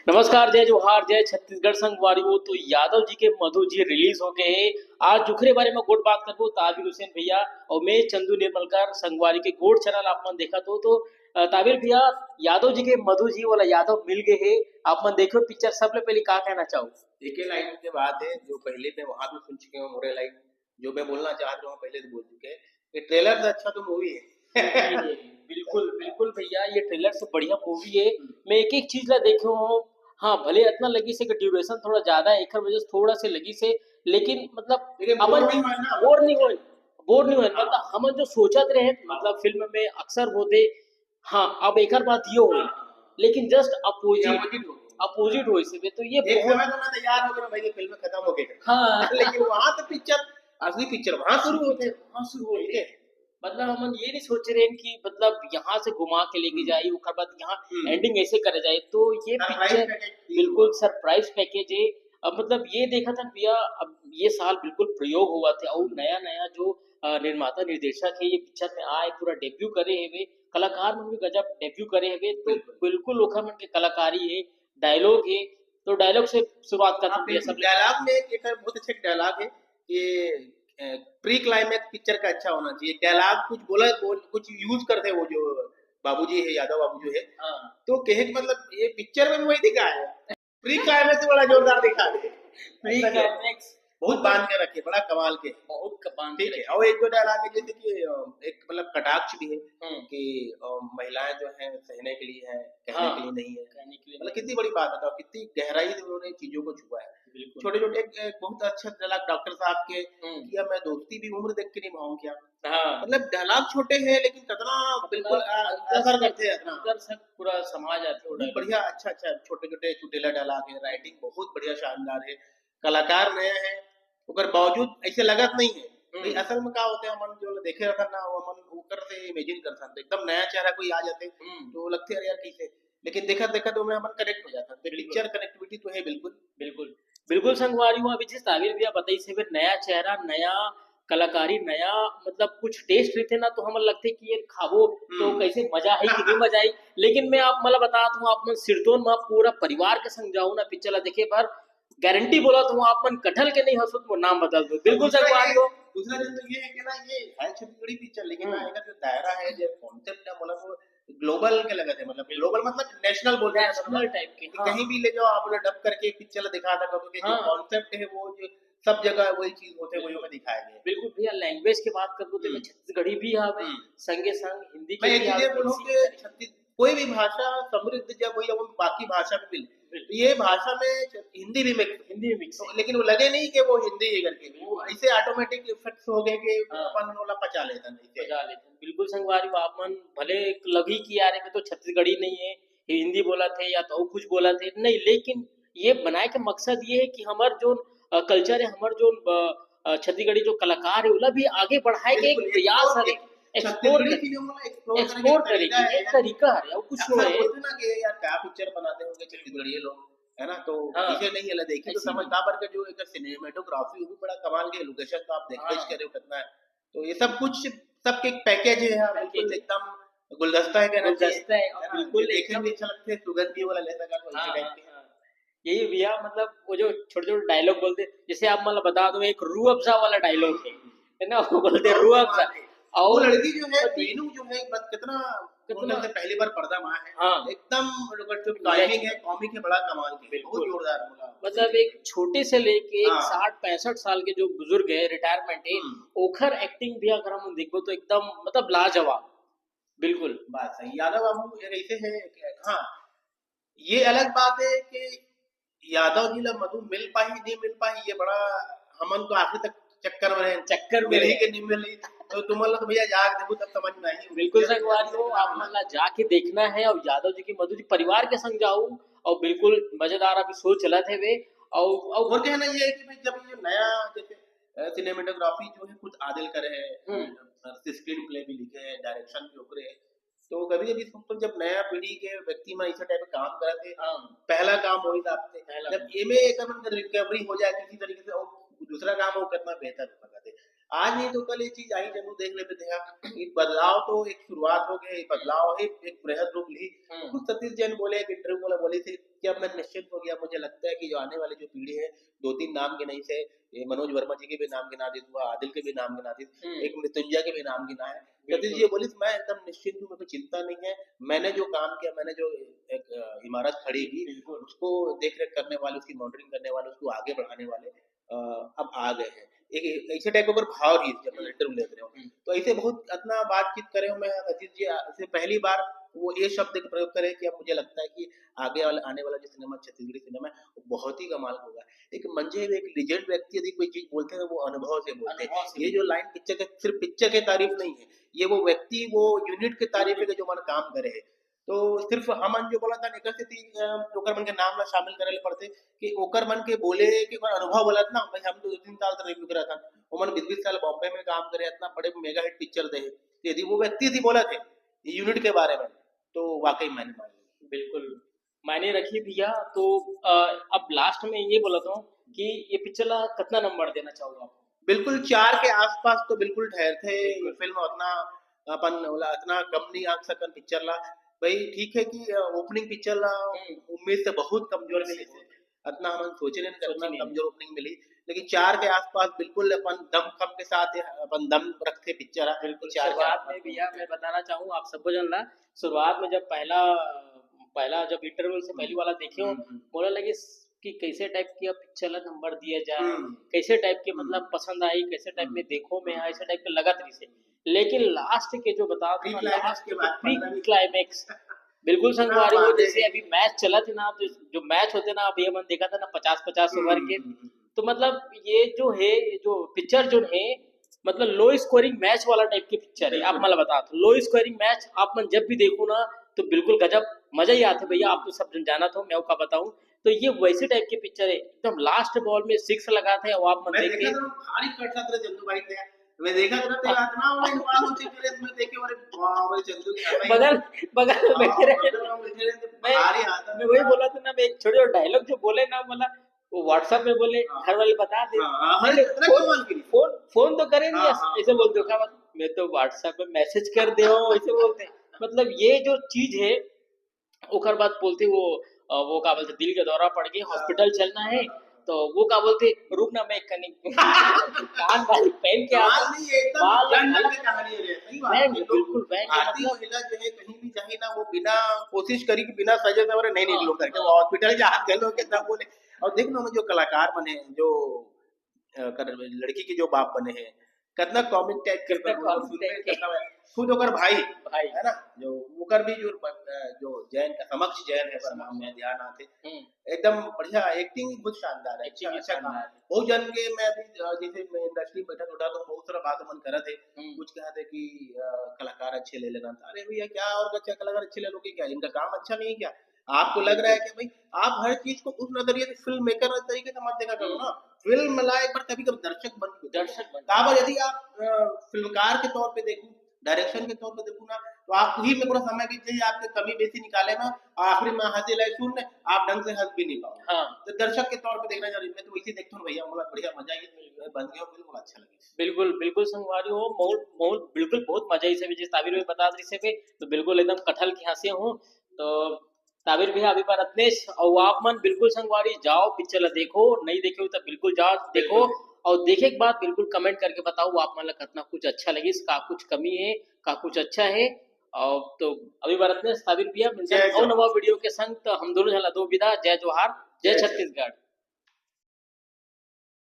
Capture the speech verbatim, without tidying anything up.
नमस्कार, जय जोहार, जय छत्तीसगढ़ संगवारी हो। तो यादव जी के मधु जी रिलीज हो गए हे। आज ओखरे बारे में गोठ बात करबो ताबिर हुसैन भैया और मैं चंदू निर्मलकर संगवारी के गोठ चैनल आप मन देखत हो। तो अ, ताबिर भैया, यादव जी के मधु जी वाला यादव मिल गए हे, आप मन देखो पिक्चर, सबले पहले का कहना चाहो? एक ही लाइन के बात है, जो पहले मैं वहां भी सुन चुके हूँ, मोरे लाइन जो मैं बोलना चाहत रहा हूँ पहले तो बोल चुके हैं कि ट्रेलर से अच्छा तो मूवी है। बिल्कुल, बिल्कुल भैया, ये ट्रेलर से बढ़िया मूवी है। मैं एक एक चीज ला देखे हूँ। हाँ, भले इतना लगी से कि ड्यूरेशन थोड़ा ज्यादा है, एक वजह से थोड़ा से लगी से, लेकिन मतलब लेकिन अपन बोर नहीं होए ना। बोर नहीं होए, बोर नहीं होए। हाँ। मतलब हमन जो सोचत रहे, मतलब फिल्म में अक्सर होते, हाँ, अब एकर बात ये हो, हाँ। लेकिन जस्ट अपोजिट, अपोजिट हो गया। अपोजिट हो इसे में, तो ये एक बहुत समय तो मैं तैयार हो गया भाई, ये फिल्म खत्म हो गई। हाँ। लेकिन वहां तो पिक्चर, असली पिक्चर वहां शुरू होते हैं। वहां शुरू होते हैं। मतलब हमन ये नहीं सोच रहे हैं कि मतलब यहाँ से घुमा के लेके हम्म। जाए, ओकर बाद यहाँ हम्म। एंडिंग ऐसे करे जाए। तो ये सरप्राइज पिक्चर पैकेज। बिल्कुल सरप्राइज पैकेज है। अब मतलब ये देखा था भैया, अब ये साल बिल्कुल प्रयोग हुआ थे और नया नया जो अ, निर्माता निर्देशक है, ये पिक्चर में आए, पूरा डेब्यू करे हवे, कलाकार मन भी गजब डेब्यू करे हवे। तो बिल्कुल। बिल्कुल ओखर मन के कलाकारी है, डायलॉग है। तो डायलॉग से शुरुआत करते हाँ, हैं भैया, बिल्कुल। सब डायलॉग में एक, एक बहुत अच्छा डायलॉग है कि प्री क्लाइमैक्स पिक्चर का अच्छा होना चाहिए। डायलॉग कुछ बोला, बोल, कुछ यूज करते हैं वो जो बाबूजी है, यादव बाबू जो है। हाँ। तो कहे कि मतलब ये पिक्चर में वही दिखा है। प्री क्लाइमैक्स बड़ा जोरदार दिखा दे। प्री ऐसा कर, क्लाइमैक्स बहुत बांध के रखे, बड़ा कमाल के। बहुत क-, बांध के ठीक है। रखे। और एक दो डायलॉग है, जैसे कि अ, एक मतलब कटाक्ष भी है हम्म। कि अ, महिलाएं जो हैं सहने के लिए हैं, कहने हाँ, के लिए नहीं है। कहने के लिए मतलब नहीं। कितनी बड़ी बात, बताओ कितनी गहराई से उन्होंने चीजों को छुआ है। बिल्कुल। छोटे छोटे एक, एक बहुत अच्छा डायलॉग डॉक्टर साहब के हम्म। कि अब मैं दोस्ती भी उम्र देख के निभाऊं क्या। हाँ। मतलब डायलॉग छोटे हैं लेकिन कितना मतलब बिल्कुल, अ, अंदर असर से, करते हैं इतना। अंदर से पूरा समाज आते हैं वो बहुत डायलॉग। बढ़िया, अच्छा, अच्छा, छोटे-छोटे चुटेला डायलॉग है, राइटिंग बहुत बढ़िया, शानदार है, कलाकार नया है, ओकर बावजूद ऐसे लगत नहीं है। हम्म। भाई, असल में का होते हैं, हमन जो देखे रहथन ना, वो हमन ओकर से इमेजिन करथन, तो एकदम नया चेहरा कोई आ जाते, हम्म। तो लगते, "अरे यार, कैसे?" लेकिन देखत-देखत ओमे हमन कनेक्ट हो जाथन, तो बिल्कुल। पिक्चर कनेक्टिविटी तो है बिल्कुल। बिल्कुल। बिल्कुल संगवारी हो, अभी जिस ताबीर भैया बताइस हे, नया चेहरा, नया कलाकारी, नया मतलब कुछ टेस्ट रहिथे ना, तो हमन लगथे कि ये खाबो तो हम्म। कैसे मजा आही कि नहीं मजा आही। लेकिन मैं आप मतलब बतात हूँ, आप मन सिरतोन में पूरा परिवार के संग जाओ ना पिक्चर ला देखे बर, गारंटी बोलत हूँ, आप मन कटहल के नहीं हंसो तो नाम बदल दो। बिल्कुल दूसरा संगवारी ये, हो। दूसरा चीज तो ये है कि ना, ये है छत्तीसगढ़ी पिक्चर, लेकिन ना हम्म। एकर जो दायरा है, जो कॉन्सेप्ट है, मतलब वो ग्लोबल के लगत है, मतलब ग्लोबल मतलब नेशनल बोल रहे हैं, नेशनल टाइप के, कि हाँ। कहीं भी ले जाओ आप, उन्हें डब करके एक पिक्चर दिखा था, क्योंकि जो हाँ। कॉन्सेप्ट है वो जो सब जगह वही चीज होते, वही हमें दिखाया गया है। बिल्कुल भैया, लैंग्वेज की बात करबो तो हम्म। छत्तीसगढ़ी भी हवे, हम्म। संगे संग हिंदी के मैं एक भी चीज ये हवे, बोलूँ हिंदी कि भी। छत्तीस-, कोई भी भाषा समृद्ध जब हुई, जब वो बाकी भाषा में मिले। बिल्कुल। तो ये भाषा में हिंदी भी मिक्स। हिंदी भी मिक्स तो है। लेकिन वो लगे नहीं कि वो हिंदी है करके, वो बिल्कुल। ऐसे ऑटोमेटिक इफेक्ट्स हो गए कि हाँ। अपन ओला पचा लेता नहीं थे। पचा लेते हैं। बिल्कुल संगवारी हो, आप मन भले एक लगी कि यार, ये तो छत्तीसगढ़ी नहीं है, ये हिंदी बोला थे या तो कुछ बोला थे, नहीं, लेकिन ये बनाए के मकसद ये है कि हमर जो, अ, कल्चर है, हमर जो, अ, अ, छत्तीसगढ़ी जो कलाकार है, ओला भी आगे बढ़ाए के एक बिल्कुल, प्रयास explore है, एक explore छत्तीसगढ़ी कर, फिल्म में explore करने का explore करे तरीका के है, एक यार। तरीका है, और कुछ अक्सर नहीं है। बोलते ना कि यार, क्या पिक्चर बनाते होंगे छत्तीसगढ़ी लोग, है ना? तो हाँ। इसे नहीं है, देखिए तो ऐसी समझ नहीं। काबर का जो एक सिनेमेटोग्राफी, वो भी बड़ा कमाल के, लोकेशन तो आप देखबे हाँ। करे हो कितना है। तो ये सब कुछ, सबके एक पैकेज है यार, पैकेज। बिल्कुल एकदम गुलदस्ता है, कहना चाहिए, गुलदस्ता है, है ना? बिल्कुल जो देखे एकदम। भी अच्छा लगता है, सुगंध भी वाला लेता का कोई हाँ, टाइप हाँ, के। हाँ। यही भैया, मतलब, वो जो छोटे-छोटे डायलॉग बोलते, जैसे आप, मतलब, बता दो, एक रूह अफ़ज़ा वाला डायलॉग है, है ना? वो बोलते हैं, "रूह अफ़ज़ा।" और वो लड़की जो है, पति मीनू जो है, बस कितना, कितना उनका से पहली बार पर्दा में आया है। हाँ। एकदम जो टाइमिंग है, कॉमिक है, बड़ा कमाल की, बिल्कुल। बहुत जोरदार बोला। मतलब, एक छोटे से लेके एक हाँ। साठ पैंसठ साल के जो बुजुर्ग है, रिटायरमेंट है, हम्म। ओखर एक्टिंग भी अगर हम देखबो, तो एकदम, मतलब, लाजवाब। बिल्कुल। बात सही। यादव बाबू ये ऐसे है कि, हाँ, ये अलग बात है कि यादव जी ला मधु मिल पाही, नहीं मिल पाही, ये बड़ा हमन तो आखिरी तक चक्कर में रहेन। चक्कर में मिलही रहेन। कि नहीं मिलही, तो तुमन ला तो भैया जाके देखो तब समझ में आही। बिल्कुल संगवारी हो, आप मन ला जाके देखना है और यादव जी के मधु जी परिवार के संग जाओ और बिल्कुल मजेदार अभी शो चलत हवे। और, और और कहना ये है कि भाई जब ये नया जैसे, अ, सिनेमेटोग्राफी जो है खुद आदिल करे है, हम्म। अ, स्क्रीन प्ले भी लिखे है, डायरेक्शन भी ओकरे है, तो कभी-कभी सोचथन जब नया पीढ़ी के व्यक्ति मन ऐसे टाइप के काम करत हे, हाँ। पहला काम वही साहब से। पहला जब काम। एमे एक अपन के रिकवरी हो जाए किसी तरीके से और दूसरा काम हो कितना बेहतर हो सकत हे। आज नहीं तो कल ये चीज आई जरूर देख लेबे तेहा। ये बदलाव तो एक शुरुआत हो गई, बदलाव है, एक बृहद रूप ली। हम्म। खुद सतीश जैन बोले, एक इंटरव्यू वाला बोले थे, कि अब मैं निश्चिंत हो गया। मुझे लगता है कि जो आने वाली जो पीढ़ी है, दो तीन नाम गिनाइस, ये मनोज वर्मा जी के भी नाम गिना दिस, हुआ आदिल के भी नाम गिना दिस, हम्म। एक मृत्युंजय के भी नाम गिना है। सतीश जी बोलिस, मैं एकदम निश्चिंत हूँ, मेरे को चिंता नहीं है। मैंने जो काम किया, मैंने जो एक, अ, इमारत खड़ी की, बिल्कुल। उसको देख रेख करने वाले, उसकी मॉनिटरिंग करने वाले, उसको आगे बढ़ाने वाले, अ, अब आ गए हैं। एक ऐसे टाइप के ऊपर भाव रहिस जब मैं हम्म। इंटरव्यू लेत रहेंव। हम्म। तो ऐसे बहुत इतना बातचीत करे हूँ मैं सतीश जी, अ, से पहली बार वो ये शब्द का प्रयोग करे कि अब मुझे लगता है कि आगे वाला, आने वाला जो सिनेमा, छत्तीसगढ़ी सिनेमा है, वो बहुत ही कमाल होगा। एक मंजे, एक लीजेंड व्यक्ति यदि कोई चीज बोलते हैं, वो अनुभव से बोलते हैं। अनुभव से ये जो बोलते हैं। लाइन पिक्चर के, सिर्फ पिक्चर की तारीफ नहीं है, ये वो व्यक्ति, वो यूनिट की तारीफ है जो मन काम करे है। तो सिर्फ हमन जो बोलत हन, एकर सेती, अ, ओकर मन के नाम ला शामिल करे ले पड़थे कि ओकर मन के बोले के ओकर अनुभव बोलत ना, भाई हम तो दो तीन साल से रिव्यू करत हन, ओमन बीस बीस साल बॉम्बे में काम करे, इतना बड़े मेगा हिट पिक्चर दे हे, यदि वो व्यक्ति यदि बोलत हे यूनिट के बारे में, तो वाकई मायने मार लेथे। बिल्कुल, मायने रखही भैया। तो, अ, अब लास्ट में ये बोलत हूँ कि ये पिक्चर ला कितना नंबर देना चाहोगे आप? बिल्कुल, चार के आसपास तो बिल्कुल ठहरथे। बिल्कुल। फिल्म उतना अपन ओला इतना कम नहीं आंक सकन पिक्चर ला। भाई ठीक है कि, अ, ओपनिंग पिक्चर ला हम्म। उम्मीद से बहुत कमजोर उम्मीद से मिली बहुत। थे, इतना हमन सोचे नहीं कि सोचे इतना नहीं। कमजोर ओपनिंग मिली, लेकिन चार के आसपास बिल्कुल अपन दमखम के साथ अपन दम रखथे पिक्चर ला। बिल्कुल, चार के शुरुआत आसपास में भैया मैं बताना चाहूँ आप सबको जन ला, शुरुआत में जब पहला, पहला जब इंटरव्यू से हम्म। पहली वाला देखे हो, हम्म, हम्म। बोला लगे कि कैसे टाइप की अब पिक्चर ला नंबर दिया जाए, हम्म। कैसे टाइप के हम्म। मतलब पसंद आई, कैसे टाइप हम्म। में देखो में हम्म। आए, ऐसे टाइप के लगत रहिसे। लेकिन लास्ट के जो बता दो ना, प्री क्लाइमैक्स लास्ट के के बाद प्री पन्द्रह बीस क्लाइमैक्स। बिल्कुल क्या संगवारी हो, बात है। जैसे अभी मैच चलत हे ना, तो जो मैच होते ना, अभी हमन देखा था ना पचास पचास ओवर हम्म, के, हम्म, हम्म। तो मतलब ये जो है, ये जो पिक्चर जो है, मतलब लो स्कोरिंग मैच वाला टाइप की पिक्चर है। आप बिल्कुल। मन ला बता दो, लो स्कोरिंग मैच आप मन जब भी देखो ना, तो बिल्कुल गजब मजा ही आथे भैया। आप तो सब जन जानत हो, मैं का बताऊं, तो ये वैसे टाइप की पिक्चर है, एकदम लास्ट बॉल में सिक्स लगाथे और आप मन मैं देख के देखा था, भारी कट रहा था चंदू भाई के। मैं देखा था, तो हाँ। इतना मैं इन्वॉल्व हो चुके थे, मैं देखे, अरे वाह, भाई चंदू क्या भाई। बगल, बगल में हाँ, बैठे रहे। बगल में बैठे रहे, तो मैं, भारी आता मैं वही था। बोला था ना, मैं एक छोटे डायलॉग जो बोले ना, बोला, वो WhatsApp में बोले, हाँ। घर वाले बता दे। हाँ, हाँ, अरे, अरे, फोन, कमाल की। फोन, फोन तो करे नहीं, हाँ, ऐसे, हाँ, ऐसे हाँ। बोलते हो, क्या बात? मैं तो WhatsApp में मैसेज कर दे हूँ, ऐसे बोलते हैं। मतलब, ये जो चीज है, ओकर बाद बोलते वो, अ, वो का बोलते, दिल का दौरा पड़ गया, हाँ। हॉस्पिटल चलना है, हाँ। तो वो का बोलते, रुक ना, मैं कनी कान वाली पहन के आता कमाल हूँ। नहीं है, एकदम बाल जन जन पे कहानी है, सही बात है। बैंक, ये लोग बिल्कुल, बैंक, भारतीय मतलब महिला जो है, कहीं भी जाही ना, वो बिना कोशिश करी कि बिना सजे सवरे नहीं हाँ, निकलो करके, हाँ। वो हॉस्पिटल जात घलो के तब बोले। और देख ना, जो कलाकार बने, जो, अ, कर-, लड़की के जो बाप बने हैं, कितना कॉमिक टाइप के कितना बने, कॉमिक उनमें टाइप के। कितना, खुद ओकर भाई, भाई। है ना, जो ओकर भी जो, अ, जो जैन का, समक्ष जैन है, पर समक्ष नाम में जैन। ध्यान आते। हम्म। एकदम बढ़िया, एक्टिंग बहुत शानदार है, एक्टिंग अच्छा, भी अच्छा काम शानदार है। है। बहुत जन के मैं अभी, अ, जैसे मैं इंडस्ट्री में बैठा उठा तो बहुत सारा बात मन करत है, हम्म। कुछ कहते कि, अ, कलाकार अच्छे ले लेना था। अरे भैया, क्या और अच्छा कलाकार अच्छे ले लोगे क्या? इनका काम अच्छा नहीं है क्या? आपको लग रहा है कि भाई, आप हर चीज को उस नजरिए से, फिल्म मेकर तरीके से मत देखा करो हम्म। ना। फिल्म ला एक बार कभी कभी दर्शक बन के देखो। दर्शक बन काबर यदि आप, अ, फिल्मकार के तौर पे देखो, डायरेक्शन के तौर पे देखो ना, तो आप ही में पूरा समय बीत जाए, आपके कमी बेसी निकाले में, आखिरी में हंसी लाई सुन ले, आप ढंग से हंस भी नहीं पाओ। हाँ। तो दर्शक के तौर पे देखना जरूरी है। मैं तो वैसे देखता हूँ भैया, बड़ा बढ़िया मजा आई, बन गया, बिल्कुल अच्छा लगे। बिल्कुल, बिल्कुल संगवारी हो, बहुत, बहुत, बिल्कुल बहुत मजा आई, जैसे ताबिर भी बता रही से, तो बिल्कुल एकदम कटहल के हंसे हूँ। तो ताबिर भैया, अभी बार रत्नेश, और आप मन बिल्कुल संगवारी जाओ, पिक्चर ला देखो, नहीं देखे हो तो बिल्कुल जाओ, देखो। बिल्कुल। और देखे के बाद बिल्कुल कमेंट करके बताओ, आप मन ला कितना कुछ अच्छा लगिस, का कुछ कमी है, का कुछ अच्छा है। और तो अभी बार रत्नेश, ताबिर भैया, मिलते हैं जय और जवान। नवा वीडियो के संग। तो हम दोनों झन ला दो विदा, जय जोहार, जय जय जय। छत्तीसगढ़।